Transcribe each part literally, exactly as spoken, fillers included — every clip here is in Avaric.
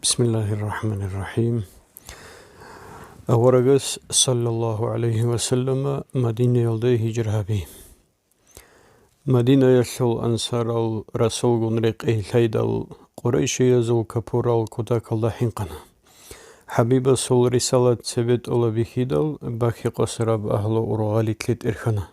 Бисмиллагьир рахӀманир рахӀим. Аварагас, саллаллагьу гӀалайгьи ва саллама, Мадинаялде гьижра гьаби. Мадинаялъул ансарал Расулгун рекъей лъайдал, къурайшиязул капурал кутакалда хӀинкъана. ХӀабибасул рисалат цебетӀола бихьидал, бахъи къосараб агьлу ургъалилъе тӀерхьана.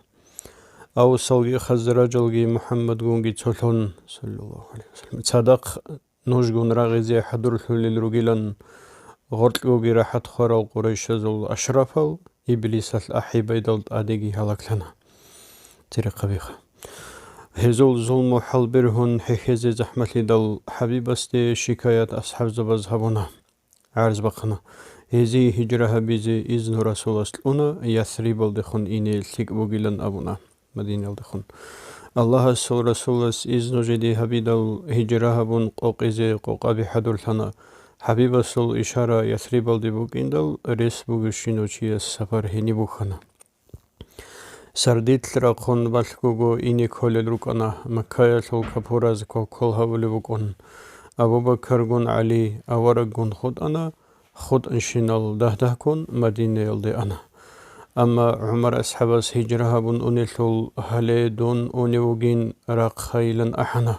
Аусалги хазражалги МухӀаммадгунги цолъун, саллаллагьу гӀалайгьи ва саллам, цадахъ нужгун рагъизе хӀадурлъулел ругилан, гъоркьоги рахӀат хварал къурайшазул ашрафал Иблисалъ ахӀи байдал тӀадеги гьалаглъана. Церехъабиха. Гьезул зулму хӀалбергьун хӀехьезе захӀмалъидал, ХӀабибасде шикаят асхӀабзабаз гьабуна. ГӀарз бахъана. Гьезие гьижра гьабизе изну Расулас кьуна, Ясрибалдехун ине лъикӀ бугилан абуна, Мадиналдехун. Аллагьасул Расулас изну жеде гьабидал, гьижра гьабун къокъизе къокъаби хӀадурлъана. ХӀабибасул ишара Ясрибалде букӀиндал, рес бугевщинав чияс сапар гьениб бухьана. Сардилъ рахъун балъгого ине кколел рукӀана, Маккаялъул капураз квалквал гьабулеб букӀун. Абу-Бакаргун ГӀали авараггун хутӀана, хутӀанщинал дагь-дагьккун Мадинаялде ана. Амма ГӀумар асхӀабас гьижра гьабун унелъул, гьале дун унев вугин рахъайилан ахӀана.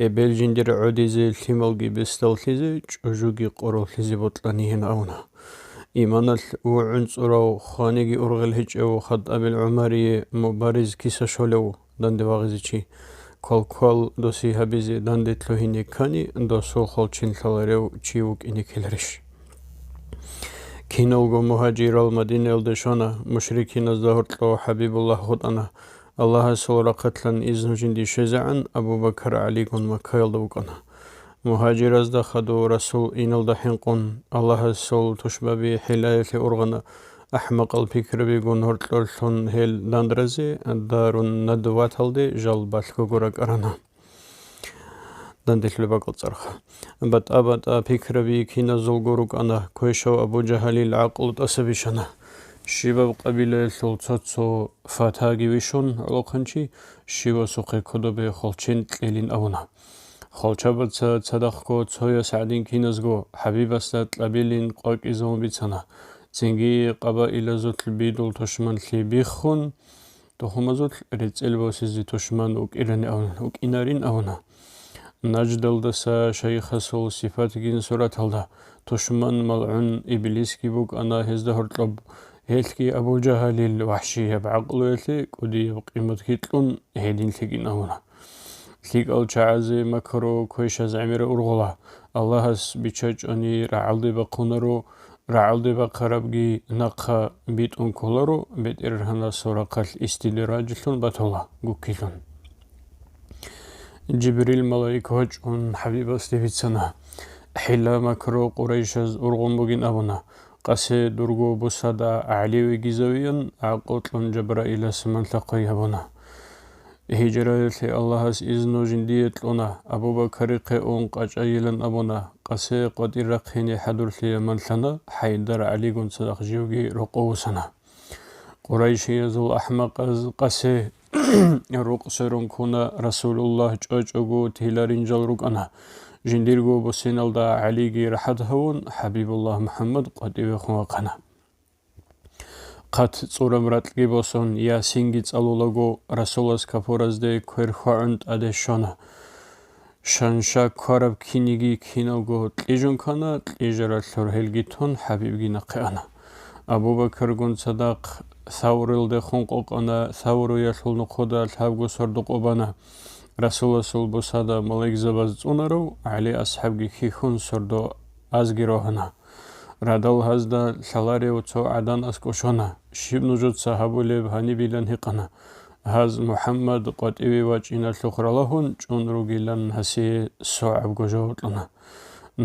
Эбел жиндир гӀодизе, лъималги бесдаллъизе, чӀужуги къороллъизе бокьани гьин абуна. Иманалъ вугӀун цӀурав, хваниги ургъел гьечӀев Хаттабил ГӀумарие мубариз киса щолев данде вагъизе чи? Квалквал досие гьабизе данде лъугьине ккани, досул хвалчен лъаларев чи вукӀине ккеларищ? Киналго мугьажирал Мадинаялде щвана, мушрикиназда гьоркьов ХӀабибуллагь хутӀана. Аллагьасул рахъалъан изну жинде щвезегӀан, Абу-Бакар ГӀалигун Маккаялда вукӀана. Мугьажиразда хадув Расул иналда хӀинкъун, Аллагьасул тушбаби хӀилаялъе ургъана, ахӀмакъал пикрабигун гьоркьорлъун гьел дандразе, Дарун Надваталде жал балъгого ракӀарана. Данделъулеб бакӀал цӀарха. БатӀа-батӀа пикраби киназулго рукӀана, квешав Абу Жагьалил гӀакълу тӀаса бищана. Щибаб къабилаялъул цо-цо фатаги вищун гӀолохъанчи, щивасухъе кодобе хвалчен кьелин абуна. Хвалчабаца цадахъго цояс гӀадин киназго ХӀабибасда кьабилин къвакӀизавун бицана. Цинги къабаилазулъ бидул тушманлъи биххун, тухумазулъ рецӀел босизе тушман вукӀинарин абуна, вукӀинарин абуна. Наждалдаса шайихасул сипатгин сураталда, тушман малгӀун Иблисги букӀана гьезда гьоркьоб, гьелъги Абу Жагьалил вахӀшияб гӀакълуялъе кӀудияб къиматги кьун гьедин лъикӀин абуна. ЛъикӀал чагӀазе макру квешаз гӀемер ургъула, Аллагьас биччачӀони рагӀалде бахъунаро, рагӀалде бахъарабги нахъа битӀун кколаро, БетӀергьанасул рахъалъ истидражлъун батула гуккилъун. Жибрил малаик вачӀун ХӀабибасде бицана. ХӀила-макру Къурайшаз ургъун бугин абуна. Къасе дурго бусада ГӀали вегизавиян, гӀакъутлъун Жабраилас манлъа хъвай гьабуна. Гьижраялъе Аллагьас изну жиндие кьуна, Абу-Бакарихъе ун къачӀайилан абуна, къасе къватӀир рахъине хӀадурлъи манлъана, ХӀайдар ГӀалигун цадахъ живги рокъов вусана. Къурайшиязул ахӀмакъаз къасе рукъ сверун ккуна, Расулуллагь чӀвачӀого тиларин жал рукӀана. Жиндирго бусиналда ГӀалиги рахӀат гьавун, ХӀабибуллагь МухӀаммад къватӀивехун вахъана. Хъат цӀураб ракьги босун, Ясинги цӀалулаго, Расулас капуразде квер хьвагӀун тӀаде щвана. Шанша квараб киниги киналго кьижун ккана, кьижаралъур гьелги тун, ХӀабибги нахъе ана. Абу-Бакаргун цадахъ Саврилдехун къокъана, Савруялъул нухъуда лъабго сордо къо бана. Расуласул бусада малаикзабаз цӀунарав ГӀали асхӀабги хьихьун сордо азги рогьана. Радал гьазда лъаларев цо гӀадан аскӀов щвана. Щиб нужеца гьабулеб гьанибилан гьикъана. Гьаз МухӀаммад къватӀиве вачӀиналъухъ ралагьун чӀун ругилан гьасие согӀабго жаваб кьуна.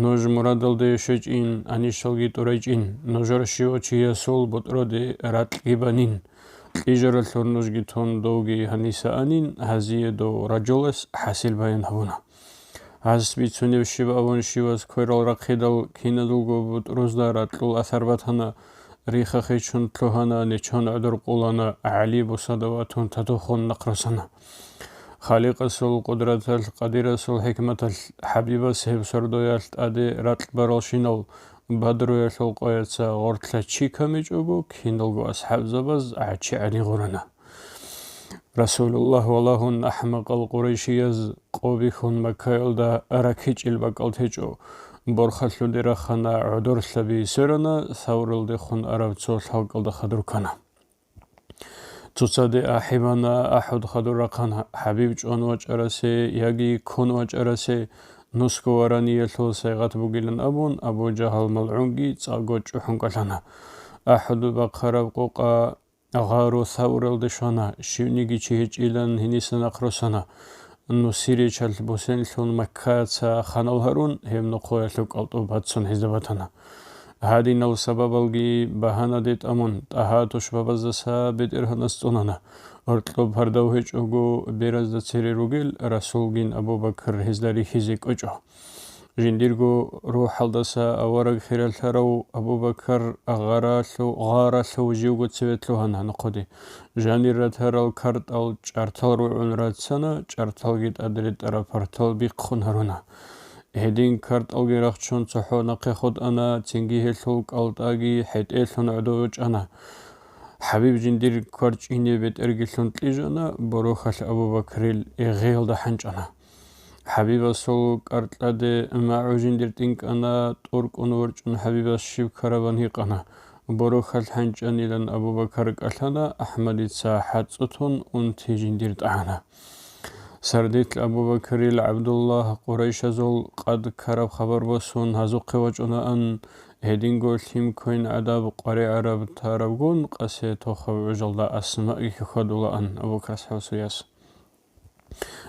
Нуж мурадалде щвечӀин, анищалги тӀурайчӀин, нужер щивав чиясул бутӀроде ракьги банин. Кьижаралъур нужги тун довги гьаниса анин, гьазие дов ражулас хӀасил баян гьабуна. Гьас бицунеб щиб абун щивас кверал рахъидал, киназулго бутӀрузда ракьул асар батана, рихха хечун лъугьана, нечон гӀодор къулана, ГӀали бусада ватун татухун нахъ росана. Халикъасул къудраталъ, Къадирасул хӀикматалъ ХӀабибас гьеб сордоялъ тӀаде ракь баралщинал, Бадруялъул къояца гъоркьа чи камичӀого, киналго асхӀабзабаз гӀачи гӀади гъурана. Расулуллагь валагьун, ахӀмакъал къурайшияз къо бихьун, Маккаялда ракичӀел бакӀал течӀо, борхалъуде рахана, гӀодорлъаби сверана, Савралдехун араб цо лъалкӀалда хадур ккана. Цоцаде ахӀи бана, АхӀуд хадур рахъана, ХӀабиб чӀван вачӀарасе яги ккун вачӀарасе нусго вараниялъул сайгъат бугилан абун, Абу Жагьал малгӀунги цӀакъго чӀухӀун кӀалъана. АхӀуд бахъараб къокъа гъару Савралде щвана, щивниги чи гьечӀилан гьениса нахъ росана. Нусиречалъ бусенлъун Маккаца ханал гьарун, гьеб нохъоялъул кӀалтӀу бацун гьезда батана. Гьадинал сабабалги багьанаде тӀамун, ТӀагьа тушбабаздаса БетӀергьанас цӀунана. Гьоркьоб гьардав гьечӀого, беразда цере ругел Расулгин Абу Бакр гьезда рихьизе кӀочӀо. Жиндирго рухӀалдаса авараг хиралъарав Абу Бакр гъаралъу-, гъаралъув живго цеве лъугьана нохъоде. Жанир ратарал картӀал чӀартал ругӀун рацана, чӀарталги тӀад ретӀараб партал бихъун гьаруна. Гьедин картӀалги рахчун цохӀо нахъе хутӀана, цинги гьелъул кӀалтӀаги хӀетӀелъун гӀодов чӀана. ХӀабиб жиндир кварчӀине бетӀергилъун кьижана, борохьалъ Абу Бакрил эгъиялда хӀанчӀана. ХӀабибасул кӀаркьаде магӀу жиндир тӀинкӀана, тӀуркӀун ворчӀун ХӀабибас щиб ккарабан гьикъана. Борохьалъ хӀанчӀанилан Абу Бакр кӀалъана, АхӀмадица хӀацӀцӀу тун унти жиндир тӀагӀана. Сардилъ Абу Бакрил ГӀабдуллагь Къурайшазул къад ккараб хабар босун гьазухъе вачӀунаан, гьединго лъим квен гӀадаб къваригӀараб тарабгун къасе тохаб гӀужалда Асмаги хьвадулаан Абу Бакр асхӀабасул яс.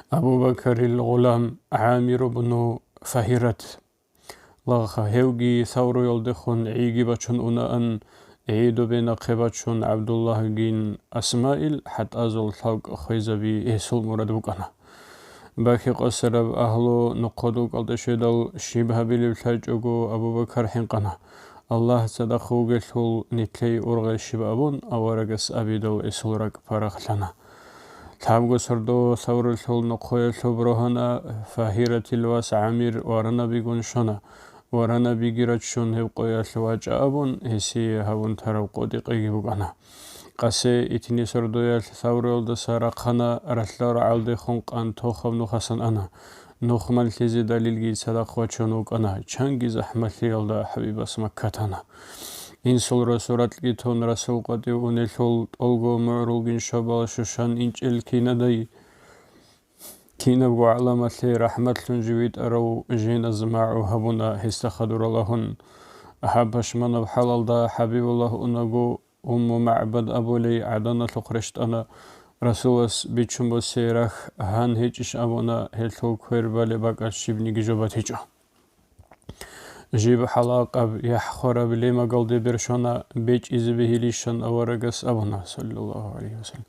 Абу Бакрил гъулам ГӀамир ибну Фагьират. Лагъха, гьевги Савруялдехун гӀийги бачун унаан, гӀидубе нахъе бачун ГӀабдуллагьгин Асмаил хӀатӀазул лъалкӀ хвезаби гьесул мурад букӀана. Бахи къосараб агьлу нохъодул кӀалтӀе щведал, щиб гьабилеб лъачӀого, Абу Бакр хӀинкъана. Аллагь цадахъ вугелъул, нилъее ургъе щиб абун, аварагас абидал, гьесул ракӀ парахлъана. Лъабго сордо Савралъул нохъоялъуб рогьана, Фагьиратил вас ГӀамир варанабигун щвана. Варанабиги раччун гьеб къоялъ вачӀа абун, гьесие гьабун тараб къотӀи-къеги букӀана. Къасе итни сордоялъ Савруялдаса рахъана, ралъдал рагӀалдехун къан тохаб нухасан ана. Нух малъизе далилги цадахъ вачун вукӀана, чанги захӀмалъиялда ХӀабибас Макка тана. Инсул расул ракьги тун расул къватӀив унелъул, тӀолго мугӀрулгин шабал щущан инчӀел кинадай, кинабго гӀаламалъе рахӀматлъун жив витӀарав женаз магӀу гьабуна гьесда хадур Аллагьун. Гьаб пашманаб хӀалалда ХӀабибуллагь унаго, Умму МагӀбад абулей гӀаданалъухъ рещтӀана. Расулас бичун босе рахь гьан гьечӀищ абуна, гьелъул квер балеб бакӀалъ щибниги жо батичӀо. Жиб хӀалакъаб, яхӀ хвараб лемагалде берщвана, бечӀизе бегьилищан аварагас абуна, саллаллагьу гӀалайгьи вассалам.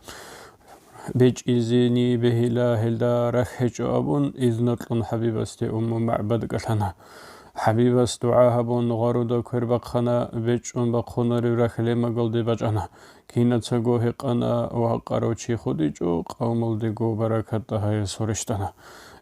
БечӀизени бегьила, гьелда рахь гьечӀо абун, изну кьун ХӀабибасде Умму МагӀбад кӀалъана. ХӀабибас дугӀа гьабун, гъаруда квер бахъана, бечӀун бахъунарев рахь лемагалде бачӀана. Кинацаго гьекъана ва къарав чи хутӀичӀо, къавмалдего баракат тӀагьаясул рещтӀана.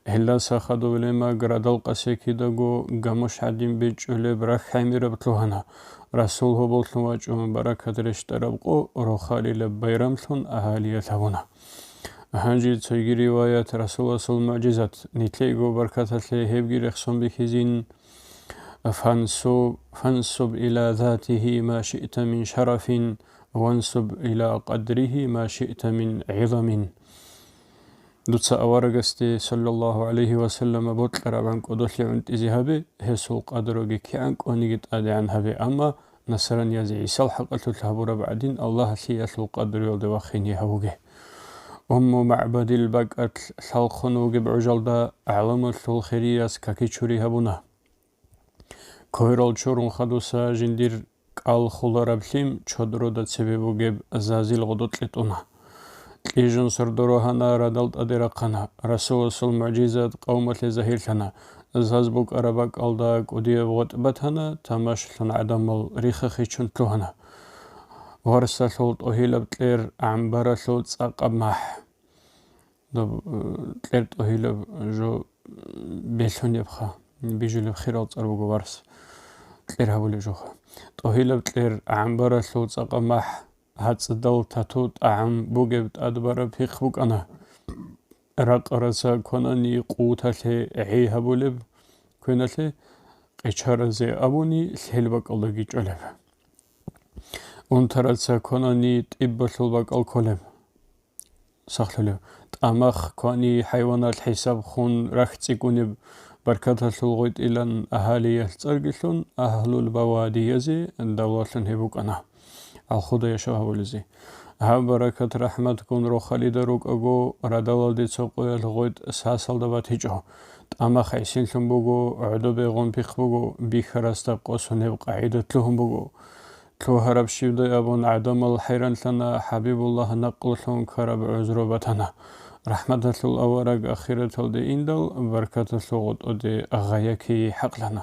Гьелдаса хадуб лемаг радал къасе кидаго гамущ гӀадин бечӀулеб рахь гӀемераб лъугьана. Расул гьоболлъун вачӀун баракат рещтӀараб къо рохалилаб байрамлъун агьалиялъ гьабуна. Гьанже цоги риваят, Расуласул мугӀжизат, нилъего баркаталъе гьебги рехсон бихьизин: «Фансуб, фансуб иля затихи ма шиъта мин шарафин, вансуб иля къадрихи ма шиъта мин гӀизамин». Дуца аварагасде, саллаллагьу гӀалайгьи вассалам, бокьарабгӀан кӀодолъи гӀунтӀизе гьабе, гьесул къадруги кигӀан кӀваниги тӀадегӀан гьабе, амма насранияз ГӀисал хӀакъалъулъ гьабураб гӀадин, Аллагьалъиялъул къадруялде вахине гьавуге. Умму МагӀбадил бакӀалъ лъалхъун вугеб гӀужалда гӀаламалъул хирияс какичури гьабуна. Кверал чурун хадуса жиндир кӀал хулараб лъим чодрода цебе бугеб зазил гъодо кьетӀуна. Кьижун сордо рогьана, радал тӀаде рахъана. Расуласул мугӀжизат къавмалъе загьирлъана. Заз букӀараб бакӀалда кӀудияб гъотӀ батана, тамашалъун гӀадамал рихха-хичун лъугьана. Варсалъул тӀогьилаб кьер, гӀамбаралъул цӀакъаб махӀ. Доб, э, кьер тӀогьилаб жо белъунебха, бижулеб хирал цӀар буго варс, кьер гьабулеб жоха. ТӀогьилаб кьер гӀамбаралъул цӀакъа махӀ, гьацӀцӀадал тату тӀагӀам бугеб тӀадбараб пихъ букӀана. Ракъараца кванани къуваталъе гӀей гьабулеб квеналъе, къечаразе абуни лъел бакӀалдаги чӀолеб. Унтараца кванани тӀиббалъул бакӀал кколеб, сахлъулеб. ТӀамах квани хӀайваналъ хӀисаб хун рахь цӀикӀкӀунеб, баркаталъул гъветӀилан агьалиялъ цӀарги лъун, агьлул бавадиязе давлалъун гьеб букӀана. Алхуда яшав гьабулезе. Гьаб баракат-рахӀматгун рохалида рукӀаго, радалалде цо къоялъ гъветӀ сасалда батичӀо. ТӀамах гӀисинлъун буго, гӀодобегъун пихъ буго, бихьарасда къосун гьеб къагӀидат лъугьун буго. Лъугьараб щивдай абун гӀадамал хӀайранлъана, ХӀабибуллагь накълулъун ккараб гӀузру батана. РахӀматалъул авараг ахираталде индал, баркаталъул гъотӀоде гъаяки хӀакълъана.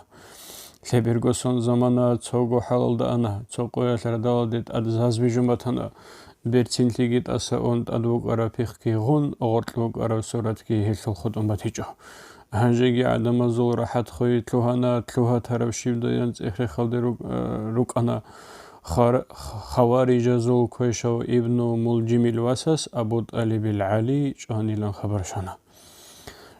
Лъеберго сон замана цого хӀалалда ана, цо къоялъ радалалде тӀад заз бижун батана, берцинлъиги тӀаса ун тӀад букӀараб пихъги гъун, гъоркь букӀараб суратги гьелъул хутӀун батичӀо. Гьанжеги гӀадамазул рахӀат хвейи лъугьана, лъугьа тараб щибдаян цӀех-рехалде рук-, э, рукӀана хар-, хаварижазул квешав Ибну Мулжимил васас Абу ТӀалибил ГӀали чӀванилан хабар щвана.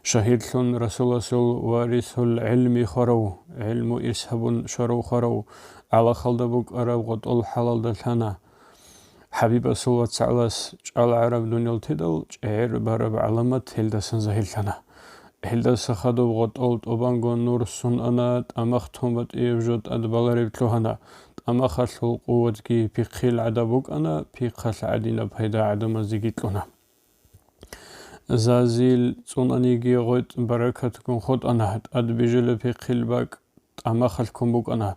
Шагьидлъун Расуласул варисул гӀилми хварав, гӀилму ирс гьабун щварав хварав, гӀалахалда букӀараб гъотӀол хӀалалда лъана. ХӀабибасул вацгӀалас чӀалгӀараб дуниял тидал чӀегӀер бараб гӀаламат гьелдасан загьирлъана. Гьелдаса хадуб гъотӀол тӀубанго нур сун ана, тӀамах тун батӀияб жо тӀад балареб лъугьана, тӀамахалъул къуватги пихъил гӀадаб букӀана, пихъалъ гӀадинаб пайда гӀадамаздеги кьуна. Зазил цӀунаниги гъветӀ баракатгун хутӀана, тӀад бижулеб пихъил бакӀ тӀамахалъ ккун букӀана.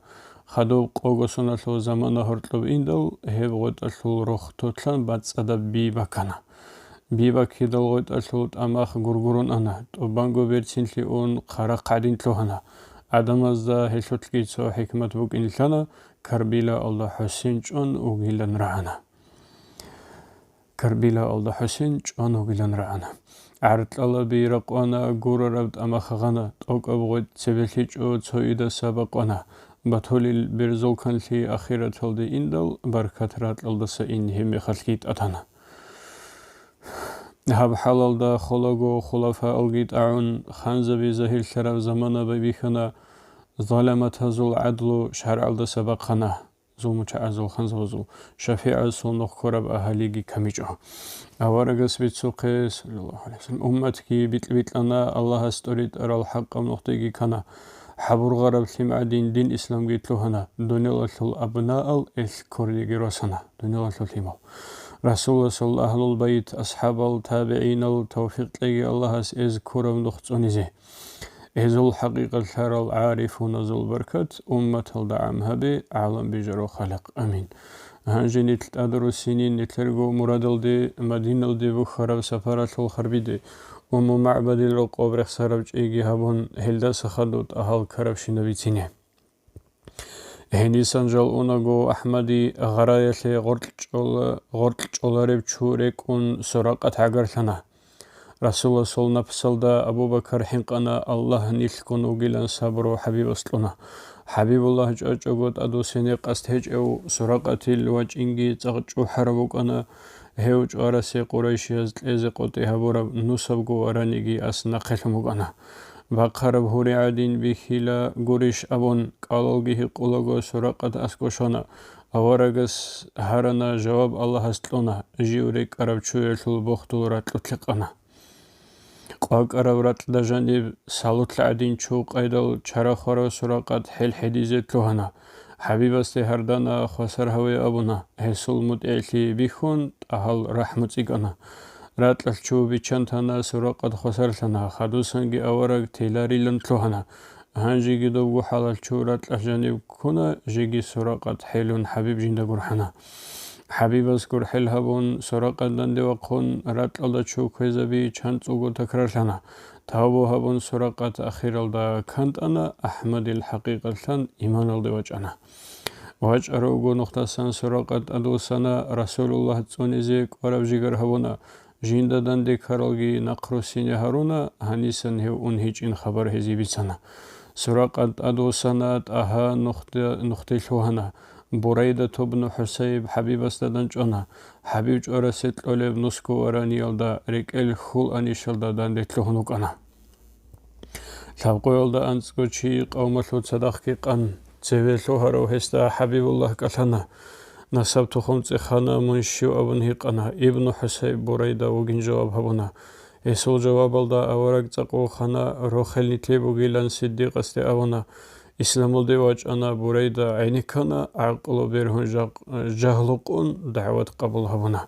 Хадуб къого соналъул замана гьоркьоб индал, гьеб гъветӀалъул рохтолъан бацӀцӀадаб би баккана. Би баккидал гъветӀалъул тӀамах гургурун ана, тӀубанго берцинлъи ун хъарахъ гӀадин лъугьана. ГӀадамазда гьелъулъги цо хӀикмат букӀин лъана, Карбилаалда ХӀусен чӀван вугилан рагӀана. Карбилаалда ХӀусен чӀван вугилан рагӀана. ГӀаркьалаби ракъвана, гурараб тӀамах гъана, тӀокӀаб гъветӀ цебелъичӀо цоидаса бакъвана. Батулил берзул канлъи ахираталде индал, баркат ракьалдаса ин гьеб мехалъги тӀатана. Гьаб хӀалалда холаго хулафаалги тӀагӀун, ханзаби загьирлъараб замана байбихьана, заламатазул гӀадлу шаргӀалдаса бахъана. ЗулмучагӀазул, ханзабазул шафигӀасул нух ккураб агьалиги камичӀо. Аварагас бицухъе, саллаллагьу гӀалайгьи ва саллам, умматги бикь-бикьана, Аллагьас тӀоритӀарал хӀакъаб нухдеги ккана, хӀабургъараб лъим гӀадин дин исламги лъугьана, дуниялалъул абнаал элъ ккурдеги росана, дуниялалъул лъимал. Расуласул агьлул байт, асхӀабал, табигӀинал тавфикъ кьеги Аллагьас эз ккураб нух цӀунизе. Гьезул хӀакъикъат лъарал гӀарифуназул баркат умматалда гӀам гьабе, гӀалам бижарав Халикъ. Амин. Гьанже нилъ тӀаде руссинин нилъерго мурадалде, Мадиналде бухьараб сапаралъул харбиде, Умму МагӀбадил рокъоб рехсараб чӀейги гьабун, гьелдаса хадуб тӀагьал ккарабщинаб бицине. Гьенисан жал унаго, АхӀмади гъараялъе гъоркь чӀола-, гъоркь чӀолареб чу рекӀун Суракъат гӀагарлъана. Расуласул напсалда Абу Бакар хӀинкъана, Аллагь нилъгун вугилан сабру ХӀабибас кьуна. ХӀабибуллагь чӀвачӀого тӀадвуссине къасд гьечӀев Суракъатил вачӀинги цӀакъ чӀухӀараб букӀана, гьев чӀварасе къурайшияз кьезе къотӀи гьабураб нусабго вараниги ас нахъе лъун букӀана. Бахъараб гьури гӀадин бихьила гурищ абун, кӀалалги гьикъулаго Суракъат аскӀор щвана. Аварагас гьарана жаваб Аллагьас кьуна, жив рекӀараб чуялъул бохдул ракьулъ хӀикъана. КъвакӀараб ракьда жаниб салулъ гӀадин чу къайдал чара хварав Суракъат хӀел хӀедизе лъугьана. ХӀабибасде гьардана хвасар гьаве абуна, гьесул мутӀигӀлъи бихьун, тӀагьал рахӀму цӀикӀкӀана. Ракьалъ чу биччан тана, Суракъат хвасарлъана, хадусанги авараг теларилан лъугьана. Гьанжеги добго хӀалалъ чу ракьалъ жаниб ккуна, жеги Суракъат хӀелун ХӀабиб жинда гурхӀана. ХӀабибас гурхӀел гьабун, Суракъат данде вахъун, ракьалда чу кквезаби чанцӀулго такрарлъана. Тавбу гьабун, Суракъат ахиралда кантӀана, АхӀмадил хӀакъикъатлъан иманалде вачӀана. ВачӀаравго нухдасан Суракъат тӀадвуссана, Расулуллагь цӀунизе кӀвараб жигар гьабуна. Жинда данде ккаралги нахъруссине гьаруна, гьанисан гьев ун гьечӀин хабар гьезие бицана. Суракъа тӀадвуссана, ТӀагьа нухде-, нухде лъугьана. Бурайда ибну ХӀусайиб ХӀабибасда данчӀвана. ХӀабиб чӀварасе кьолеб нусго вараниялда, рекӀел хьул анищалда данде лъугьун вукӀана. Лъабкъоялда анцӀго чи къавмалъул цадахъги къан, цеве лъугьарав гьесда ХӀабибуллагь кӀалъана. Насаб-тухум цӀехана, мун щив абун гьикъана, Ибну ХӀусайб Бурайда вугин жаваб гьабуна. Гьесул жавабалда авараг цӀакъ вохана, рохел нилъее бугилан Сиддикъасде абуна. Исламалде вачӀана Бурайда, гӀенеккана, гӀакълу бергьун жагь-, жагьлукъун дагӀват къабул гьабуна.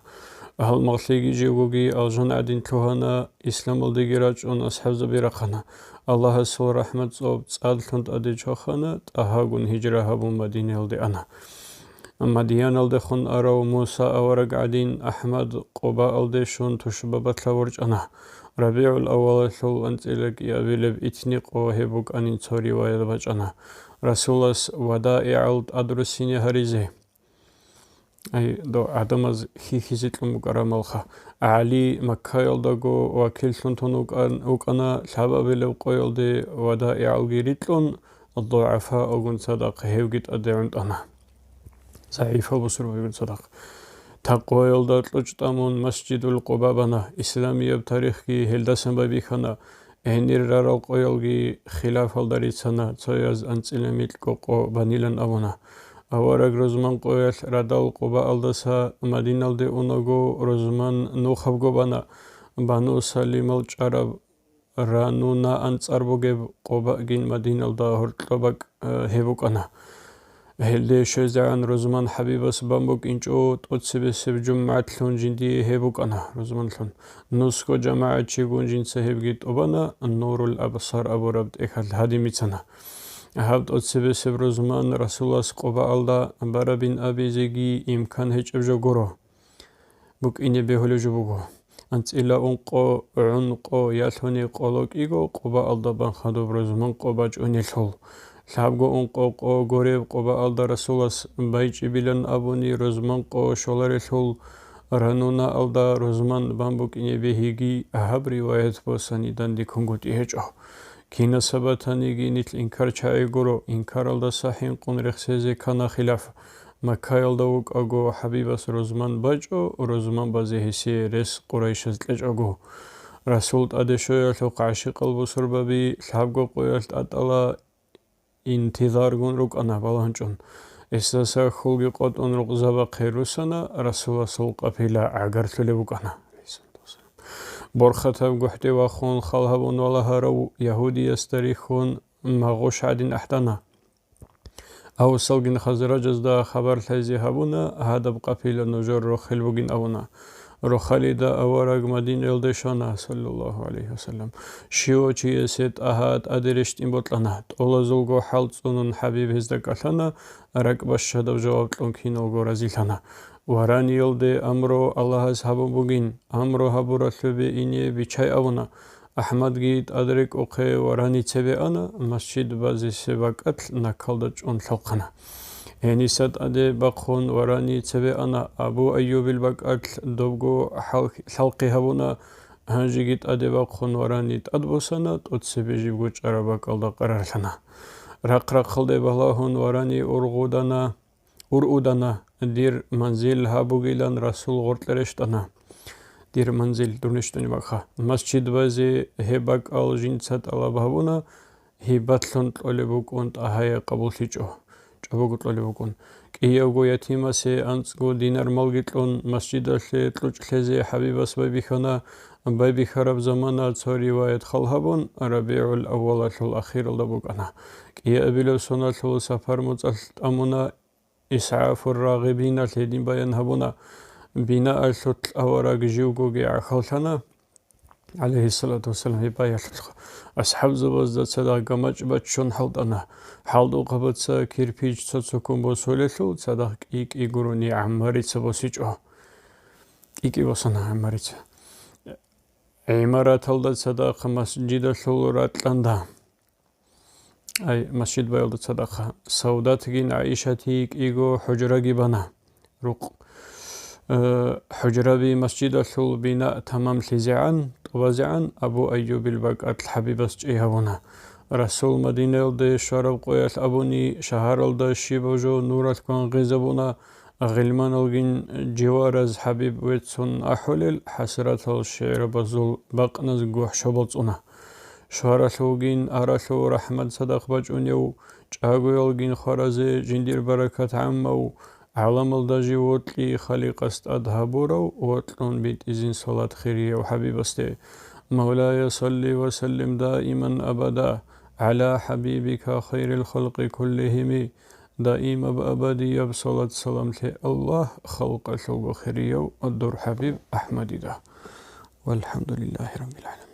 Гьалмагълъиги живгоги алжан гӀадин лъугьана, исламалдеги рачӀун асхӀабзаби рахъана. Аллагьасул рахӀмат цӀоб цӀадлъун тӀаде чвахана, ТӀагьагун гьижра гьабун Мадинаялде ана. Мадияналдехун арав Муса авараг гӀадин, АхӀмад Къубаалде щун тушбабалъа ворчӀана. РабигӀул аввалалъул анцӀила кӀиабилеб итни къо гьеб букӀанин цо риваят бачӀана. Расулас вадаигӀал тӀадруссине гьаризе. Ай, дов гӀадамаз хьихьизе кьун букӀарамалха. ГӀали Маккаялдаго вакиллъун тун вукӀан-, вукӀана, лъабабилеб къоялде вадаигӀалги рикьун, дугӀафа огун цадахъ гьевги тӀаде гӀунтӀана. ЗагӀипал бусурбабигун цадахъ. Такъваялда кьучӀ тӀамун Масжидул Къуба бана. Исламияб тарихги гьелдасан байбихьана. Гьенир рарал къоялги хилафалда рицана, цояз анцӀила микьго къо банилан абуна. Авараг рузман къоялъ радал Къубаалдаса Мадиналде унаго, рузман нухабго бана. Бану Салимал чӀараб Ранунаан цӀар бугеб Къубагин Мадиналда гьоркьоб бакӀ, э, гьеб букӀана. Гьелде щвезегӀан рузман ХӀабибас бан букӀинчӀо, тӀоцебесеб жумгӀатлъун жиндие гьеб букӀана, рузманлъун. Нусго жамагӀатчигун жинца гьебги тӀубана, Нурул Абсар абураб тӀехьалъ гьадин бицана. Гьаб тӀоцебесеб рузман Расулас Къубаалда барабин абизеги имкан гьечӀеб жо гуро. БукӀине бегьулеб жо буго. АнцӀила ункъо, гӀункъо, ялъуни къоло кӀиго Къубаалда бан хадуб рузман къо бачӀунелъул. Лъабго ункъо къо гуреб Къубаалда Расулас байчӀибилан абуни рузман къо щоларелъул, Ранунаалда рузман бан букӀине бегьиги гьаб риваят босани дандеккунгутӀи гьечӀо. Кинаса батаниги нилъ инкарчагӀи гуро, инкаралдаса хӀинкъун рехсезе ккана хилаф. Маккаялда вукӀаго ХӀабибас рузман бачӀо, рузман базе гьесие рес Къурайшаз кьечӀого. Расул тӀаде щвеялъухъ гӀашикъал бусурбаби лъабго къоялъ тӀатӀала интизаргун рукӀана балагьунчӀун. Гьесдаса хьулги къотӀун рукъзабахъе руссана, Расуласул къапила гӀагарлъулеб букӀана. Борхатаб гохӀде вахун, хал гьабун валагьарав ягьудиясда рихьун, магъуш гӀадин ахӀдана. Авсалгин Хазражазда хабар лъазе гьабуна, гьадаб къапила нужер рохел бугин абуна. Рохалида авараг Мадинаялде щвана, саллаллагьу гӀалайгьи вассалам. Щивав чиясе ТӀагьа тӀаде рещтӀин бокьана. ТӀолазулго хӀал цӀунун ХӀабиб гьезда кӀалъана, ракӀбащадаб жаваб кьун киналго разилъана. Вараниялде амру Аллагьас гьабун бугин, амру гьабуралъубе ине биччай абуна. АхӀмадги тӀаде рекӀухъе варани цебе ана, масжид базесе бакӀалъ накалда чӀун лъалхъана. Гьениса тӀаде бахъун варани цебе ана, Абу Айюбил бакӀалъ добго хӀал-, лъалхъи гьабуна, гьанжеги тӀаде бахъун варани тӀадбосана, тӀоцебе жибго чӀараб бакӀалда къарарлъана. Рахъ-рахъалде балагьун варани ургъудана, ургъудана, дир манзил гьаб бугилан Расул гъоркье рещтӀана. Дир манзил, дур нищтӀуни бакӀха. Масжид базе гьеб бакӀал жинца тӀалаб гьабуна, гьибатлъун кьолеб букӀун ТӀагьае къабуллъичӀо. ЧӀобого кьолеб букӀун. КӀиявго ятимасе анцӀго динар малги кьун, масжидалъе кьучӀ лъезе ХӀабибас байбихьана, байбихьараб замана цо риваят хал гьабун, РабигӀул аввалалъул ахиралда букӀана. КӀиабилеб соналъул сапар муцӀалъ тӀамуна, ИсгӀафур Рагъибиналъ гьедин баян гьабуна, бинаалъулъ авараг живгоги гӀахьаллъана, гӀалайгьиссалату вассалам, гьеб баялъулъха. АсхӀабзабазда цадахъ гамачӀ баччун хӀалтӀана. ХӀалдухъабаца кирпич цо-цоккун босулелъул, цадахъ кӀи-кӀи гурони гӀаммарица босичӀо. КӀи-кӀи босана гӀаммарица. ГӀимараталда цадахъ масжидалъул ракьанда. Ай, масжид баялда цадахъа. Саудатгин ГӀаишати кӀиго хӀужраги бана. Рукъ. Э, хӀужраби масжидалъул бина тамамлъизегӀан, тӀубазегӀан Абу Айюбил бакӀалъ ХӀабибас чӀей гьабуна. Расул Мадинаялде щвараб къоялъ абуни, шагьаралда щибаб жо нуралъ гвангъизабуна, гъилманалгин живараз ХӀабиб веццун ахӀулел хӀасратал шигӀрабазул бакъназ гохӀ щобал цӀуна. Щваралъувгин аралъув рахӀмат цадахъ бачӀунев, чӀагоялгин хваразе жиндир баракат гӀаммав, гӀаламалда жив вокьи халикъас тӀад гьабурав ва кьун битӀизин салат хирияв ХӀабибасде. Мавлая, салли ва саллим даиман абада гӀала хӀабибика хайрил халкъи куллихими. Даимаб абадияб салат-салам лъе Аллагь, халкъалъулго хирияв дур ХӀабиб АхӀмадида. Валхамдулиллахи раббил гӀаламин.